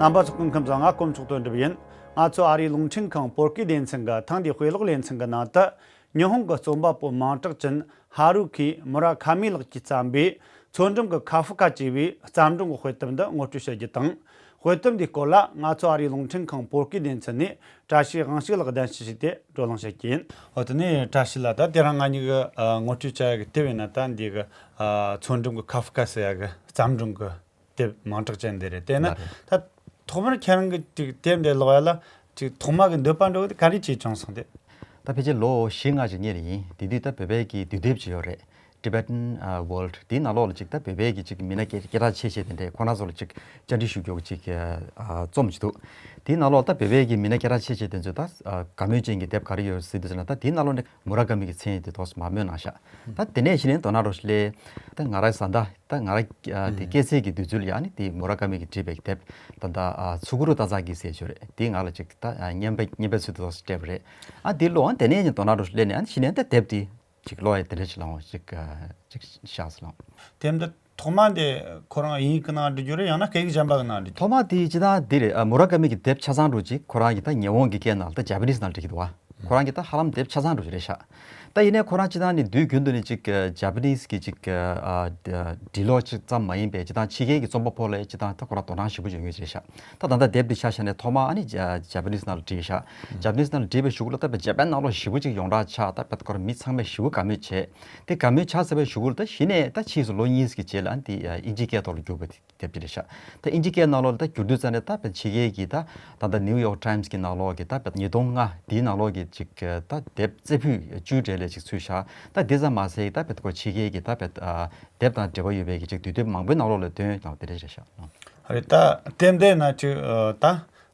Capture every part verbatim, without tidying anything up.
རྣམ་པ་ཚོ་སྐུ་ཁམས་བཟང་། ང་དཀོན་མཆོག་དོན་གྲུབ་ཡིན། ང་ཚོ་ཨ་རིའི་རླུང་འཕྲིན་ཁང་བོད་སྐད་སྡེ་ཚན་གྱི་ཐེངས་འདིའི་དཔེ་ཀློག་ལེ་ཚན་གྱི་ནང་དུ། ཉི་ཧོང་གི་རྩོམ་པ་པོ་མིང་གྲགས་ཅན་ཧ་རུ་ཁི་མུ་ར་ཁ་མི་ལགས་ཀྱིས་བརྩམས་པའི་མཚོ་འགྲམ་གྱི་ཁ་ཧྥུ་ཁ་ཅེས་པའི་བརྩམས་སྒྲུང་གི་དཔེ་དེབ་འདི་ངོ་སྤྲོད་བྱ་རྒྱུ་དང་། དཔེ་དེབ་འདིའི་སྐོར་ལ་ང་ཚོ་ཨ་རིའི་རླུང་འཕྲིན་ཁང་བོད་སྐད་སྡེ་ཚན་ནས་བཀྲ་ཤིས་དབང་ཕྱུག་ལགས་གདན་ཞུ་བྱས་ཏེ་བགྲོ་གླེང་བྱེད་ཀྱི་ཡིན། འོ་དེ་ནས་བཀྲ་ཤིས་ལགས། ད་དེ་རིང་ང་གཉིས་ཀྱིས་ཨ་ངོ་སྤྲོད་བྱ་ཡག་གི་དེབ་ཡིན་ན། ད་འདི་གི་ཨ་མཚོ་འགྲམ་གྱི་ཁ་ཧྥུ་ཁ་ཟེར་ཡག་གི་བརྩམས་སྒྲུང་གི་དེབ་མིང་གྲགས་ཅན་འདི་རེད། དེ་ན་ལགས་རེད། ད་ཐོག་མར་ཁྱེད་རང་གིས་ཅིག་དེབ་འདི་ཀློག་ཡ་ལ་ཅིག་ཐོག་མ་གི་འདོད་པ་འདྲ་བོ་དེ་ག་རེ་བྱས་བྱུང་སོང་དེ། ད་ཕལ་ཆེར་ལོ་བཞི་ལྔ་ཅིག་སྔོན་ལ་ཡིན། དེ་དུས་ད་བོད་པའི་གི་དུས་དེབ་ཅིག་ཡོད་རེད། Tibetan ཨ་World། དེའི་ནང་ལོགས་ལ་ཅིག་ད་བོད་པའི་གི་ཅིག་མི་སྣ་སྐད་སྐད་གྲགས་ཆེ་ཆེ་དེ་འདྲས་ཁོ་རང་ཚོ་ལ་ཅིག་བཅར་འདྲི་ཞུ་རྒྱུ་ཅིག་ཨ་རྩོམ་ཅིག་འདུག། དེའི་ནང་ལོགས་ད་བོད་པའི་གི་མི་སྣ་སྐད་གྲགས་ཆེ་ཆེ་དེ་ཚོས་ད་ཨ་དགའ་མོས་ཅན་གྱི་དེབ་ག་རེ་ཡོད་ཟེར་དུས་ཙམ་ན། ད་དེའི་ནང་ལོགས་ནས་མུ་ར་ཀ་མི་གི་མཚན་དེ་ཏོག་ཙམ་མ་སྨོས་གནང་ཤག། ད་དེ་ནས་གཞི་ནས་མདོར་ན་འདྲ་བོ་ཞིག་ལས། ད་ང་རང་བཟའ་ཟླ། ད་ང་རང་ཨ་དེ་སྐྱེས་ཚེས་ཀྱི་དུས་ཚོད་ལ་ཡང་ནི་དེ་མུ་ར་ཀ་མི་གིས་བྲིས་པའི་དེབ་ད་ད་ཨ་ཚུ་ཀུ་རུ་ཏ་ཛ་གི་ཟེར་ཅིག་ཡོད་རེད། དེ་ང་ལ་ཅིག་ད་ཨ་སྙན་པ་སྙན་པའི་ཚུལ་དུ་སྤྲད་པ་རེད། ཨ་དེ་ཀློག། ཨ་དེ་ནས་ནི་མདོར་ན་འདྲ་བོ་ཞིག་ལས་ནས། ཨ་གཞི་ནས་ད་དེབ་དེ་ཅིག་ཀློག་ཡ་དེ་འདྲ་ཅིག་ལངས་པ་ཅིག་ཨ་ཅིག་ཤར་སོང་། དེབ་འདི་ཐོག་མ་འདི་ཁོ་རང་དབྱིན་ཡིག་གི་ནང་བྲིས་རྒྱུ་རེད། ཡང་ན་སྐད་ཡིག་གཞན་པ་གི་ནང་བྲིས་རྒྱུ། ཐོག་མ་དེ་སྤྱིར་བཏང་འདི་རེད། ཨ་མུ་ར་ཀ་མི་གི་དེབ་ཆ་ཚང་འདྲ་བོ་ཅིག་ཁོ་རང་གི་ད་ཉི་ཧོང་གི་སྐད་ནང་ལ་ད་ཇ་པ་ནིས་ནང་བྲིས་ཀྱི་འདུག་བ། ཁོ་རང་གི་ད་ཧ་ལམ་དེབ་ཆ་ཚང་འདྲ་བོ་ཅིག་རེད་ཤག། ད་ཡིན་ནའི་ཁོ་རང་སྤྱིར་བཏང་ནི་དུས་རྒྱུན་དུ་ནི་ཅིག་ཨ་ཇ་པ་ནིས་ཀྱི་ཅིག་ཨ་ཨ་འབྲི་ཀློག་ཅིག་ཙམ་མ་ཡིན་པའི་སྤྱིར་བཏང་ཕྱི་རྒྱལ་གྱི་རྩོམ་པ་པོ་ལ་སྤྱིར་བཏང་ད་ཁོ་རང་དོ་སྣང་ཞེ་པོ་ཡོད་མཁན་ཅིག་རེད་ཤག། ད་ད་ལྟ་དེབ་འདི་ཆ་བཞག་ནས་ཐོག་མ་ཨ་ནི་ཇ་ཇ་པ་ནིས་ནང་ལ་བྲིས་ཤག། ཇ་པ་ནིས་ནང་ལ་བྲིས་པའི་གཞུག་ལ་ད་དཔེ་ཇ་པན་ནང་ལོགས་ཞེ་པོ་ཅིག་ཡོངས་གྲགས་ཆགས། ད་དཔེ་ཁོ་རང་མི་ཚང་མས་ཞེ་པོ་དགའ་མོས་བྱས། དེ་དགའ་མོས་ཆགས་ཚར་བའི་གཞུག་ལ་ད་གཞི་ནས་ད་ཕྱིས་སུ་ལོ་གཉིས་ཀྱི་རྗེས་ལ་ཨ་ནི་དེ་ཨ་དབྱིན་ཇིའི་སྐད་ཐོག་ལ་བསྒྱུར་བ་དེ། དེབ་ཅིག་རེད་ཤག། ད་དབྱིན་ཇི་སྐད་ནང་ལོགས་ལ་ད་བསྒྱུར་དུས་ཙམ་ནས་ད་དཔེ་ཕྱི་རྒྱལ་གྱི་ད་ད་ལྟ་ནིའུ་ཡོག་ཊའིམ་སི་གི་ནང་ལོགས་ཀྱི་ད་དཔེ་ཉིས་སྟོང་ལྔ་དེའི་ནང་ལོགས་ཀྱི་ཅིག་ད་དེབ་རྩེ་ཕུད་བཅུའི་གྲས་ལ་ཅིག་ཚུད་ཤག། ད་དེ་ཙམ་མ་ཟད་ད་དཔེ་ཁོ་ཕྱི་རྒྱལ་གྱི་ད་དཔེ་ཨ་དེབ་དང་འབྲེལ་བ་ཡོད་པའི་གི་ཅིག་དུས་དེབ་མང་པོའི་ནང་ལོགས་ལ་ཐོན་དང་དེ་འདྲ་རེད་ཤག། རེད། ད་དེབ་འདི་ན་ཅིག་ཨ་ད་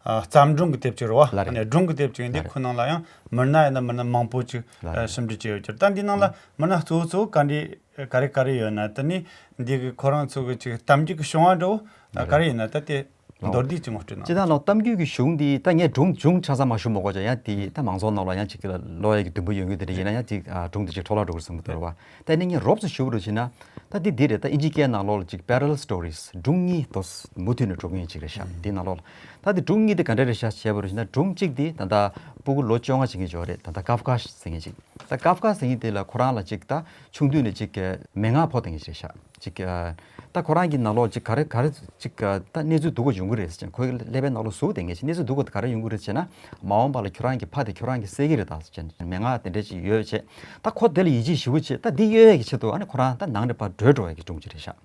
ཨ་བརྩམས་སྒྲུང་གི་དེབ་ཅིག་རེད་བ། ལགས་རེད། ཨ་ནི་སྒྲུང་གི་དེབ་ཅིག་ཡིན་དུས། ལགས་རེད། ཁོ་ནང་ལ་ཡང་མི་སྣ་ཡིན་ན་མི་སྣ་མང་པོ་ཅིག་ལགས་རེད། ཨ་ཞིབ་འབྲི་བྱས་ཡོད་ཀྱི་རེད། ད་འདི་ནང་ལ་མི་སྣ་གཙོ་བོ་གཙོ་བོ་ག་འདྲ་ག་རེ་ག་རེ་ཡོད་ན། དེ་ནས་འདི་གི་ཁོ་རང་ཚོ་གི་ཅིག་གཏམ་རྒྱུད་ཀྱི་བྱུང་བ་འདྲ་བོ་ག་རེ་ཡིན་ན། ད་དེ་མདོར་བསྡུས་ཅིག་ངོ་སྤྲོད་གནང་། སྤྱིར་བཏང་ལ་གཏམ་རྒྱུད་ཀྱི་གཞུང་འདི་ད་ངས་སྒྲུང་སྒྲུང་ཆ་ཚང་མ་ཞུ་མི་དགོས་ཀྱང་། ཡང་དེ་ད་མང་ཚོགས་ནང་ལ་ཡང་ཅིག་ཀློག་ཡས་ཀྱི་འདུན་པ་ཡོད་མཁན་དེ་འདྲ་ཡིན་ན། ཡང་ཅིག་ཨ་སྒྲུང་དེ་ཅིག་འཕྲོ་བརླག་འགྲོ་གི་རེད་བསམ་གྱི་འདུག་རེད་བ། ད་ནི་ངས་རོབ་ཙམ་ཞུ་བ་རུ་བྱས་ན། ད་འདི་འདི་རེད། ད་དབྱིན་ཇིའི་སྐད་ནང་ལོགས་ལ་ཅིག་parallel stories། སྒྲུང་གཉིས་དོ་མུ་མཐུད་ནས་འགྲོ་མཁན་ཅིག་རེད་ཤག། འདི་ནང་ལོགས་ལ་ད་འདི་སྒྲུང་གཉིས་དེ་ག་འདྲ་རེད་ཤག་བྱས་པ་རུ་བྱས་ན། སྒྲུང་གཅིག་དེ་ད་ལྟ་སྤུ་གུ་ལོ་བཅོ་ལྔ་ཅིག་གི་འཇོག་རེད། ད་ལྟ་ཀཱབ་ཀཱ་ཟེར་མཁན་ཅིག། ད་ཀཱབ་ཀཱ་ཟེར་མཁན་དེ་ལ་ཁོ་རང་ལ་ཅིག་ད་ཆུང་དུས་ནས་ཅིག་མན་ངག་ཕོག་བསྡད་མཁན་ཅིག་རེད་ཤག། ཅིག་ཨ་ད་ཁོ་རང་གི་ནང་ལོགས་ཅིག་ག་རེ་ག་རེ་ཅིག་ཨ་ད་གནས་ཚུལ་སྡུག་པོ་ཡོང་གི་རེད་ཟེར་ཅིག། ཁོའི་ཀླད་པའི་ནང་ལོགས་ཟུག་བསྡད་མཁན་ཅིག། གནས་ཚུལ་སྡུག་པོ་དེ་ག་རེ་ཡོང་གི་རེད་ཟེར་ན། མ་འོངས་པ་ལ་ཁྱོད་རང་གི་ཕ་དེ་ཁྱོད་རང་གིས་བསད་ཀྱི་རེད་ད་ཟེར་ཅིག་མན་ངག་དེ་འདྲ་ཅིག་ཡོད་བྱས། ད་ཁོ་དེ་ལ་ཡིད་ཆེས་ཞེ་པོ་བྱས། ད་འདི་གཡོལ་ཡས་ཀྱི་ཆེད་དུ་ཨ་ནི་ཁོ་རང་ད་ནང་ནས་ཕར་བྲོས་འགྲོ་ཡས་ཀྱི་སྒྲུང་ཅིག་རེད་ཤག།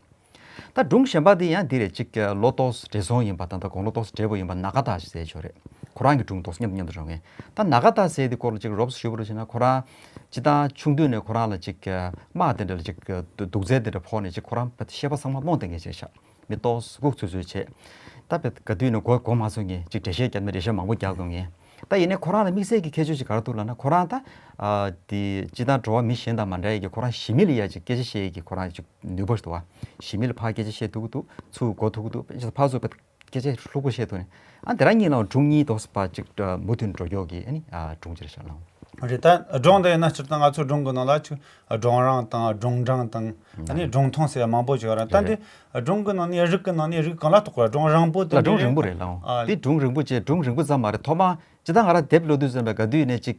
ད་སྒྲུང་གཞན་པ་དེ་ཡང་འདི་རེད། ཅིག་ལོ་ཏོག་ཙམ་བགྲེས་སོང་ཡིན་པ་དང་། ད་དགུང་ལོ་ཏོག་ཙམ་བགྲེས་པོ་ཡིན་པ་ན་ག་ཏ་ཟེར་ཅིག་ཡོད་རེད། ཁོ་རང་གི་སྒྲུང་ཏོག་ཙམ་མཉམ་དུ་མཉམ་དུ་རོལ་མཁན། ད་ན་ག་ཏ་ཟེར་དེ་སྐོར་ལ་ཅིག་རོབ་ཙམ་ཞུ་བ་རུ་བྱས་ན། ཁོ་རང་སྤྱིར་བཏང་ཆུང་དུས་ནས་ཁོ་རང་ལ་ཅིག་དམག་དེ་འདྲ་ལ་ཅིག་སྡུག་སྦྱོང་དེ་འདྲ་ཕོག་ནས་ཅིག་ཁོ་རང་ཤེས་པ་ཚང་མ་རྨོངས་བསྡད་མཁན་ཅིག་ཤག། མི་ཏོག་ཙམ་སྒུག་ཚུལ་ཚུལ་བྱས། ད་དཔེ་ག་དུས་ནས་གོ་གོ་མ་ཚོད་མཁན་ཅིག། འགྲེལ་བཤད་རྒྱབ་ན་འགྲེལ་བཤད་མང་པོ་རྒྱག་དགོས་མཁན། ད་ཡིན་ནའི་ཁོ་རང་ལ་དམིགས་བསལ་གྱི་ཁྱད་ཆོས་ཅིག་ག་རེ་འདུག་ལབ་ན། ཁོ་རང་ད་ཨ་དེ་སྤྱིར་བཏང་འགྲོ་བ་མི་གཞན་དང་མ་འདྲ་ཡས་ཀྱི། ཁོ་རང་གཞི་མི་ལ་ཡ་ཅིག་སྐད་ཆ་བཤད་ཡས་ཀྱི་ཁོ་རང་ཅིག་ནུས་པ་ཞིག་འདུག་བ། གཞི་མི་ལ་ཕར་སྐད་ཆ་བཤད་ཐུབ་ཀྱི་འདུག། ཚུར་གོ་ཐུབ་ཀྱི་འདུག། ཕར་ཚུར་སྐད་ཆ་ལྷུག་པོ་བཤད་ཐུབ་ནས། ཨ་དེ་རང་གཉིས་ལ་སྒྲུང་གཉིས་ཏོག་ཙམ་ཅིག་མུ་མཐུད་འགྲོ་རྒྱུ་གི་ཨ་ནི་ཨ་སྒྲུང་ཅིག་རེད་ཤག་ལགས། རེད། ད་སྒྲུང་འདི་ཡིན་ན་སྤྱིར་བཏང་ང་ཚོ་སྒྲུང་གི་ནང་ལ་ཅིག་སྒྲུང་རིང་དང་སྒྲུང་འབྲིང་དང་། ཨ་ནི་སྒྲུང་ཐུང་ཟེར་མང་པོ་ཅིག་ཡོད་རེད། ད་འདི་སྒྲུང་གི་ནང་ནས་རིགས་ཀྱི་ནང་ནས་རིགས་གང་ལ་གཏོགས་པ། སྒྲུང་རིང་པོ་རེད་ལགས། ཨ་འདི་སྒྲུང་རིང་པོ་བྱས། སྒྲུང་རིང་པོ་ཙམ་མ་རེད། ཐོག་མ་སྤྱིར་བཏང་ང་རང་དེབ་ཀློག་དུས་ཙམ་པ་ག་དུས་ནས་ཅིག་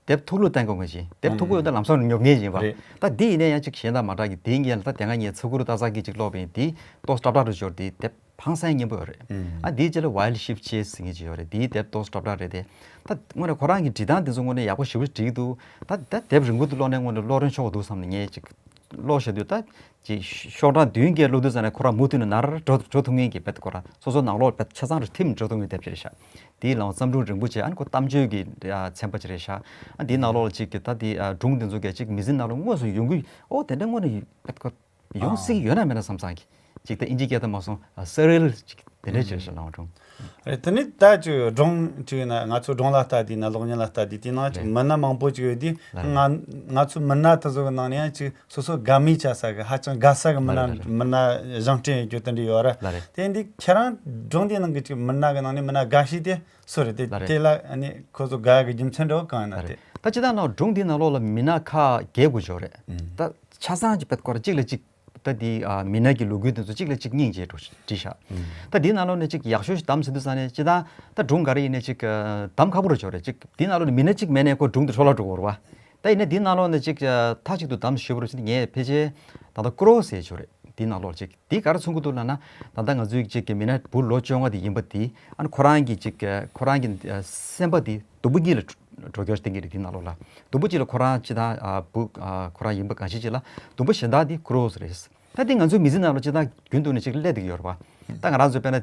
དེབ་མཐུག་ལུགས་བསྟན་དགོས་མཁན་ཞིག། དེབ་མཐུག་པོ་ཡོད་ན་ལམ་སང་ཉོབ་མཁན་ཞིག་ཡིན་པ། རེད། ད་འདི་ཡིན་ན་ཡང་ཅིག་གཞན་དང་མ་འདྲ་གི། དེའི་སྔོན་ལ་ད་དེ་སྔ་ངས་ཚུ་གུ་རུ་ཏ་ས་གི་ཅིག་ཀློག་པ་ཡིན། དེ་ཏོག་ཙམ་སྲབ་སྲབ་རུ་ཤོར། དེ་དེབ་ཧང་སང་སྙན་པོ་ཡོད་རེད། ཨ་འདིའི་རྗེས་ལ་Wild Sheep Chase ཟེར་མཁན་ཅིག་ཡོད་རེད། དེའི་དེབ་ཏོག་ཙམ་སྲབ་སྲབ་རེད་དེ། ད་དངོས་གནས་ཁོ་རང་གི་འབྲི་སྟངས་དེ་ཚོ་དངོས་གནས་ཡག་པོ་ཞེ་པོ་བྲིས་འདུག། ད་ད་དེབ་རིང་པོ་དེ་ཀློག་ནས་དངོས་གནས་ཀློག་རིན་ཆོག་གི་འདུག་བསམ་ནས་ངས་ཅིག་ཀློག་བཞག་དུས། ད་ཅིག་ཤོག་གྲངས་བདུན་བརྒྱད་ཀློག་དུས་ཙམ་ནས་ཁོ་རང་མུ་མཐུད་ནས་ནར་འགྲོ་འགྲོ་ཐུབ་མཁན་གྱི་དཔེ། ཁོ་རང་སོ་སོ་ནང་ལོགས་དཔེ་ཆ་ཚང་རུ་ཐིམ་འགྲོ་ཐུབ་མཁན་དེབ་ཅིག་རེད་ཤག། དེའི་ལའང་བརྩམས་སྒྲུང་རིང་པོ་བྱས། ཨ་ནི་ཁོ་གཏམ་བརྗོད་ཀྱི་ཨ་ཚན་པ་ཅིག་རེད་ཤག། ཨ་དེའི་ནང་ལོགས་ལ་ཅིག་གི་ད་དེ་ཨ་སྒྲུང་དེ་ཚོ་གས་ཅིག་མི་ཚེ་ནང་ལ་དངོས་སུ་ཡོང་གི། ཨོ་དེ་འདྲ་དངོས་གནས་ཡོད་པ་ཡོང་སྲིད་ཀྱི་ཡོད་ན་མེད་ན་བསམ་བསམ་གྱི། ཅིག་ད་དབྱིན་ཇིའི་སྐད་ཐོག་མ་སོང་ཨ་surreal་ཅིག་དེ་འདྲ་ཅིག་རེད་ཤག་ལའང་སྒྲུང་། རེད། དེ་ནས་ད་ཅིག་སྒྲུང་ཅིག་ཡིན་ན། ང་ཚོ་སྒྲུང་ལ་ལྟ་དུས་ན། གློག་བརྙན་ལ་ལྟ་དུས། དེ་ནང་ཅིག་རེད། མི་སྣ་མང་པོ་ཅིག་ཡོད་དུས། ལགས་རེད། ང་ང་ཚོ་མི་སྣ་དེ་ཚོ་གི་ནང་ནས་ཡང་ཅིག་སོ་སོ་དགའ་མོས་བྱ་ས་གི། ཧ་ཅང་དགའ་ས་གི་མི་སྣ། ལགས་རེད། ལགས་རེད། མི་སྣ་བཞེངས་སྐྲུན་ཡོད་རྒྱུ་དེ་འདྲ་ཡོད་རེད། ལགས་རེད། དེ་འདི་ཁྱེད་རང་སྒྲུང་དེའི་ནང་གི་ཅིག་མི་སྣ་གི་ནང་ནས་མི་སྣ་དགའ་ཤོས་དེ་སུ་རེད། དེ་ལགས་རེད། དེ་ལ་ཨ་ནི་ཁོ་ཚོ་དགའ་གི་རྒྱུ་མཚན་འདྲ་བོ་གང་ཡིན་ན་དེ། ད་སྤྱིར་བཏང་ནང་སྒྲུང་འདིའི་ནང་ལོགས་ལ་མི་སྣ་ཁག་བརྒྱད་དགུ་ཅིག་ཡོད་རེད། ཨང་། ད་ཆ་ཚང་གི་དཔེ་སྐོར་གཅིག་ལ་གཅིག་ ད་འདི་ཨ་མི་སྣ་གི་ལོ་རྒྱུས་དེ་ཚོ་གཅིག་ལ་གཅིག་སྙིང་རྗེ་འགྲོ་བྲིས་ཤག་ད་འདིའི་ནང་ལོགས་ནས་གཅིག་ཡག་ཤོས་ཤིག་གདམ་ཟེར་དུས་ཙང་ནས་སྤྱིར་བཏང་ད་སྒྲུང་ག་རེ་ཡིན་ནའི་གཅིག་ཨ་གདམ་ཁག་པོ་རུ་ཆོག་རེད། གཅིག་འདིའི་ནང་ལོགས་ནས་མི་སྣ་གཅིག་མེད་ནས་ཁོ་སྒྲུང་དེ་འཕྲོ་བརླག་འགྲོ་གི་རེད་བ། ད་ཡིན་ནའི་འདིའི་ནང་ལོགས་ནས་གཅིག་ཨ་མཐའ་གཅིག་ཏུ་གདམ་ཞུས་པ་རུ་ཕྱིན་ངས་ཕལ་ཆེར་ད་ལྟ་ཀུ་རོ་ཟེར་ཆོག་རེད། འདིའི་ནང་ལོགས་གཅིག་འདི་ག་རེ་མཚོན་གྱི་འདུག་ལབ་ན། ད་ལྟ་ང་ཚོའི་གཅིག་གི་མི་སྣ་བུ་ལོ་བཅོ་ལྔ་དེ་ཡིན་པ་དེ་ཨ་ནི་ཁོ་རང་གི་གཅིག་ཁོ་རང་གི་ཨ་སེམས་པ་དེ་དུམ་བུ་གཉིས་ལ་འགྲོ་སྐྱོར་བསྟན་གྱི་རེད། དེའི་ནང་ལོགས་ལ་དུམ་བུ་གཅིག་ལ་ཁོ་རང་སྤྱིར་བཏང་ཨ་བུ་ཨ་ཁོ་རང་ཡིན་པ་གང་ཞིག་ཅིག་ལ། དུམ་བུ་གཞན་དག་དེ་ཀུ་རོ་ཟེར་རེད། ད་དེ་ང་ཚོའི་མི་ཚེ་ནང་ལ་སྤྱིར་བཏང་རྒྱུན་དུ་ནས་གཅིག་སླེབས་བསྡད་ཀྱི་ཡོད་རེད་པ། ད་ང་རང་ཚོ་དཔེར་ན་ཨ་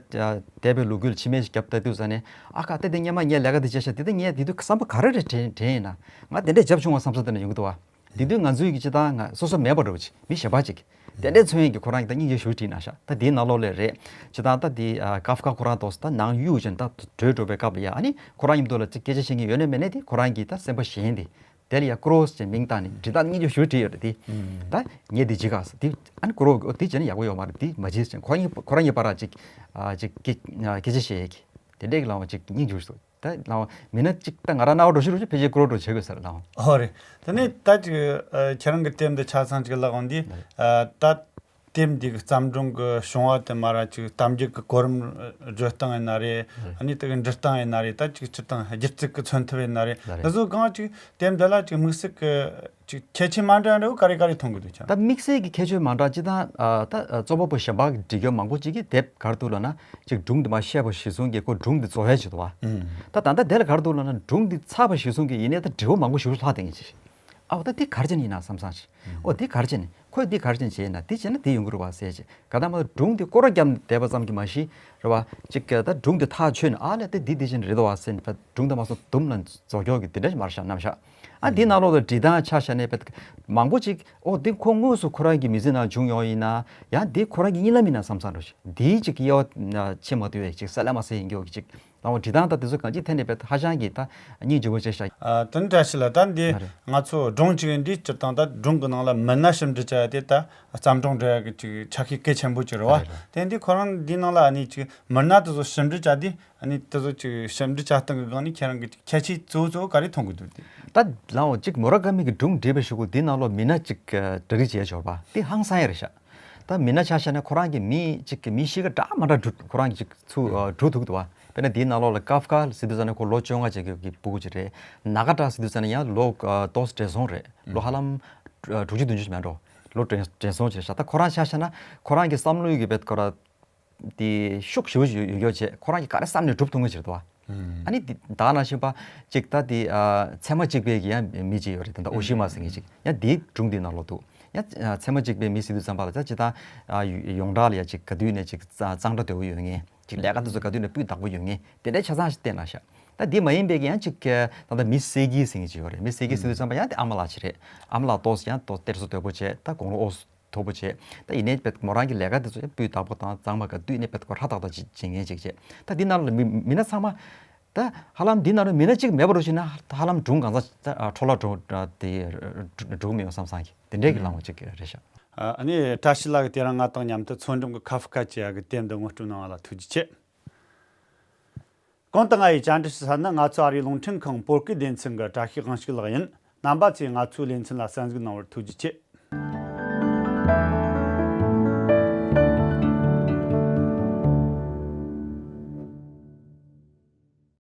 འདས་པའི་ལོ་རྒྱུས་ལ་ཕྱི་མིག་ཅིག་བརྒྱབ་ལྟ་དུས་ཙ་ནས་ཨ་ཁ་ད་དེ་སྔོན་མ་ངས་ལས་ཀ་དེ་བྱས་ཤག་དེ་ད་ངས་དེ་དུས་བསམ་པ་ག་རེ་རེ་དྲན་དྲན་ཡིན་ན། ང་དེ་འདྲས་བརྒྱབ་བྱུང་བ་བསམ་ས་དེ་ནས་ཡོང་གི་འདུག་བ། དེ་དུས་ང་ཚོའི་གི་སྤྱིར་བཏང་ང་སོ་སོ་མེད་པ་འདྲ་བོ་ཅིག་མི་གཞན་པ་ཅིག་དེ་འདྲའི་མཚོན་ཡས་ཀྱི་ཁོ་རང་གི་ད་སྙིང་རྗེ་ཞུ་བྲིས་གནང་ཤག་ད་དེའི་ནང་ལོགས་ལས་རེད། སྤྱིར་བཏང་ད་དེ་ཨ་ཀཱ་ཧྥ་ཀ་ཁོ་རང་ཏོག་ཙམ་ད་ནང་གཡུག་ཅན་ད་བྲོས་འགྲོ་བའི་སྐབས་ལ་ཡ་ཨ་ནི་ཁོ་རང་མཉམ་དུ་ལ་ཅིག་སྐད་ཆ་བཤད་མཁན་ཡོད་ནའི་མེད་ནའི་དེ་ཁོ་རང་གི་ད་སེམས་པ་གཞན་དེ་དེ་ལ་ཡ་ཀུ་རོ་ཟེར་མིང་བཏགས་ནས་འབྲི་སྟངས་སྙིང་རྗེ་ཞུ་བྲིས་ཡོད་རེད་དེ། ད་ངས་འདི་བྱེད་ག་ཟེར་དེ་ཨ་ནི་ཀུ་རོ་འོ་དེ་བྱས་ན་ཡག་པོ་ཡོད་མ་རེད། དེ་མ་བྱེད་ཟེར་ཁོ་རང་གཉིས་ཁོ་རང་གཉིས་བར་ལ་ཅིག་ཨ་ཅིག་སྐད་སྐད་ཆ་བཤད་ཡས་ཀྱི་དེ་འདྲས་ཀྱི་ལངས་པ་ཅིག་སྙིང་རྗེ་ཞུ། ད་ལའང་མི་སྣ་གཅིག་ད་ང་རང་རྣ་བ་འགྲོ་ཤི་རུ་ཕལ་ཆེར་ཀུ་རོ་འགྲོ་བྱེད་དགོས་ས་རེད་ལའང་། ཨོ་རེད། དེ་ནས་ད་ཅིག་ཨ་ཁྱེད་རང་གི་དེབ་འདི་ཆ་ཚང་ཅིག་ལབ་འོང་དུས་ཨ་ད་དེབ་འདི་གི་བརྩམས་སྒྲུང་གི་བྱུང་བ་དེ་མ་ར་ཅིག་གཏམ་རྒྱུད་ཀྱི་གོ་རིམ་བརྗོད་སྟངས་ཡིན་ན་རེད། ཨ་ནི་དེ་གི་འབྲི་སྟངས་ཡིན་ན་རེད། ད་ཅིག་སྤྱིར་བཏང་སྒྱུ་རྩལ་གྱི་མཚོན་ཐབས་ཡིན་ན་རེད། འདི་ཚོ་གང་ཅིག་དེབ་འདི་ལ་ཅིག་དམིགས་བསལ་གྱི་ཅིག་ཁྱད་ཆོས་མ་འདྲ་འདྲ་བོ་ག་རེ་ག་རེ་མཐོང་གི་འདུག་ཅག་ད་དམིགས་བསལ་གྱི་ཁྱད་ཆོས་མ་འདྲ་ཅི་ད་ཨ་ད་རྩོམ་པ་པོ་གཞན་པ་གི་འབྲི་མཁན་མང་པོ་ཅིག་གིས་དེབ་ག་རེ་འདུག་ལབ་ན་ཅིག་སྒྲུང་འདི་མར་བཤད་པ་གཞིར་བཟུང་གིས་ཁོ་སྒྲུང་འདི་རྫོགས་ཡ་ཅིག་འདུག་བ། ད་ད་ལྟ་དེ་ལ་ག་རེ་འདུག་ལབ་ན་སྒྲུང་འདི་ཚར་བ་གཞིར་བཟུང་གིས་ཡིན་ནའི་ད་དྲི་བ་མང་པོ་ཞིག་ལྷག་བསྡད་མཁན་ཅིག་ཨ་འོ་ད་འདི་ག་རེ་བྱས་ནས་ཡིན་ན་བསམ་བསམ་ཅིག་ཨོ་འདི་ག་རེ་བྱས་ནས་ཁོས་འདི་ག་རེ་བྱས་ནས་བྱས་ན་འདི་བྱས་ན་འདི་ཡོང་གི་རེད་བ་ཟེར་ཅིག་ག་ད་མ་སྒྲུང་འདི་སྐོར་ར་བརྒྱབ་ནས་བསྡད་པ་ཙམ་གྱིས་མ་གཞི་རེད་བ། ཅིག་ད་སྒྲུང་འདི་ཐག་ཆོད་ནས་ཨ་ལས་ད་འདི་འདི་བྱས་ནས་རེད་བ་ཟེར་ནས་སྒྲུང་འདི་མ་སོང་དུམ་ལ་རྫོགས་སྐྱོར་གྱི་འདི་འདྲ་ཞིག་མར་བཞག་ནམ་བཞག་ཨ་འདི་ནང་ལོགས་ལ་འབྲི་སྟངས་ཆ་བཞག་ནས་བེད་མང་པོ་ཅིག་ཨོ་འདི་ཁོ་དངོས་སུ་ཁོ་རང་གི་མི་ཚེ་ནང་བྱུང་ཡོང་ཡིན་ན་ཡང་འདི་ཁོ་རང་གི་གཉིད་ལམ་ཡིན་ན་བསམ་བསམ་འགྲོ་ཞིག་འདིའི་ཅིག་དབྱེ་བ་ཕྱེ་མ་ཐུབ་པའི་ཅིག་གསལ་ལ་མ་གསལ་ཡིན་གྱི་ཅིག་ཨོ་འབྲི་སྟངས་དང་དེ་ཚོ་གང་ཅིའི་ཐད་ནས་བེད་ཧ་ཅང་གི་ད་སྙིང་རྗེ་པོ་བྱས་ཤག་ཨ་དེ་ནི་བཀྲ་ཤིས་ལགས། ད་འདི་ང་ཚོ་སྒྲུང་ཅིག་ཡིན་དུས་སྤྱིར་བཏང་ད་སྒྲུང་གི་ནང་ལ་མི་སྣ་ཞིབ་འབྲི་བྱ་ཡ་དེ་ད་བརྩམས་སྒྲུང་འབྲི་ཡ་གི་ཅིག་ཆ་ཤས་གལ་ཆེན་པོ་ཅིག་རེད་བ། དེ་འདི་ཁོ་རང་འདིའི་ནང་ལ་ཨ་ནི་ཅིག་མི་སྣ་དེ་ཚོ་ཞིབ་འབྲི་བྱ་དུས་ཨ་ནི་དེ་ཚོ་ཅིག་ཞིབ་འབྲི་བྱ་སྟངས་ཀྱི་སྒང་ནས་ཁྱེད་རང་གི་ཅིག་ཁྱད་ཆོས་གཙོ་བོ་གཙོ་བོ་ག་རེ་མཐོང་གི་འདུག་དེ། ད་ལའོ་ཅིག་མུ་ར་ཀ་མི་གི་སྒྲུང་འབྲི་བའི་གཞུག་གུ་འདི་ནང་ལོགས་མི་སྣ་ཅིག་འབྲི་རིགས་བྱས་ཆོག་པ་དེ་ཧང་སང་ཡ་རེད་ཤག་ད་མི་སྣ་ཆ་བཞག་ན་ཁོ་རང་གི་མི་ཅིག་གི་མི་གཤིས་ཀ་འདྲ་མ་འདྲ་འབྲི་ཁོ་རང་གི་ཅིག་ཚུར་འབྲི་ཐུབ་འདུག་བ། དཔེར་ན་འདིའི་ནང་ལོགས་ལ་ཀཱ་ཧྥ་ཀ་ཟེར་དུས་ཙ་ན་ཁོ་ལོ་བཅོ་ལྔ་བྱེད་ཀྱི་སྤུ་གུ་ཅིག་རེད། ན་ག་ཏྲ་ཟེར་དུས་ཙ་ན་ཡང་ལོ་ཏོག་ཙམ་བགྲེས་སོང་རེད། ལོ་ཧ་ལམ་དྲུག་ཅུ་བདུན་ཅུ་ཞིག་མེད་འགྲོ། ལོ་བགྲེས་སོང་ཅིག་རེད་ཤག་ད་ཁོ་རང་ཆ་བཞག་ན་ཁོ་རང་གི་བསམ་བློའི་གི་བེད་ཁོ་ར་དེ་ཤུགས་ཞེ་པོ་ཅིག་ཡོད་ཡོད་བྱས་ཁོ་རང་གིས་ག་རེ་བསམ་ནས་འགྲུབ་ཐུབ་ངེས་ཅིག་རེད་དོ། ཨ་ནི་དེ་ད་ནང་བཞིན་པ་ཅིག་ད་དེ་ཨ་ཚད་མ་གཅིག་པའི་གི་ཡང་མི་ཅིག་ཡོད་རེད། ད་ལྟ་ཨོ་ཤི་མ་ཟེར་མཁན་ཅིག་ཡང་དེའི་སྒྲུང་དེའི་ནང་ལོགས་འདུག་ཡང་ཨ་ཚད་མ་གཅིག་པའི་མི་ཟེར་དུས་ཙམ་པ་ལ་ད་ཅིག་ད་ཨ་ཡོངས་གྲགས་ལ་ཡང་ཅིག་ག་དུས་ནས་ཅིག་གཙང་སྦྲ་དོད་པོ་ཡོད་མཁན་ཅིག་ལས་ཀ་དེ་ཚོ་ག་དུས་ནས་སྤུས་དག་པོ་ཡོད་མཁན་དེ་འདྲའི་ཆ་ཚང་ཞིག་བསྟན་གནང་ཤག་ད་དེ་མ་ཡིན་པའི་གི་ཡང་ཅིག་ད་ལྟ་མི་སེ་གི་ཟེར་མཁན་ཅིག་ཡོད་རེད། མི་སེ་གི་ཟེར་དུས་ཙམ་པ་ཡང་དེ་ཨ་མ་ལགས་ཅིག་རེད། ཨ་མ་ལགས་ཏོག་ཙམ་ཡང་ཏོག་ཙམ་གཏེར་སྲོལ་དོད་པོ་བྱས་ད་དགུང་ལོ་ཨོ་མཐོ་པོ་བྱས། ད་ཡིན་ནའི་བེད་མོ་རང་གི་ལས་ཀ་དེ་ཚོ་ཡང་སྤུས་དག་པོ་དང་གཙང་མ་ག་དུས་ནས་བེད་ཁོ་ཧྲ་ཏག་ཏག་ཅིག་བྱེད་མཁན་ཅིག་བྱས། ད་འདི་ནང་ལ་མི་མི་སྣ་ཚང་མ་ད་ཧ་ལམ་འདི་ནང་ལ་མི་སྣ་གཅིག་མེད་པ་རུ་ཕྱིན་ན་ཧ་ལམ་སྒྲུང་གང་ས་ད་འཕྲོ་བརླག་འགྲོ་དེ་འགྲོ་གི་མི་ཡོང་བསམ་བསམ་གི་དེ་འདྲའི་གི་ལངས་པ་ཅིག་རེད་ཤག་ཨ་ནི་བཀྲ་ཤིས་ལགས་ཀྱིས་དེ་རིང་ང་དང་མཉམ་དུ་མཚོ་འགྲམ་གྱི་ཁ་ཧྥུ་ཁ་ཅེ་ཡ་གི་དེབ་འདི་ངོ་སྤྲོད་གནང་བ་ལ་ཐུགས་རྗེ་ཆེ། གོང་དུ་ང་ཡིས་བཅར་འདྲི་ཞུ་ས་ནི་ང་ཚོ་ཨ་རིའི་རླུང་འཕྲིན་ཁང་བོད་སྐད་སྡེ་ཚན་གྱི་བཀྲ་ཤིས་དབང་ཕྱུག་ལགས་ཡིན། རྣམ་པ་ཚོས་ང་ཚོའི་ལེ་ཚན་ལ་གསན་གཟིགས་གནང་བར་ཐུགས་རྗེ་ཆེ།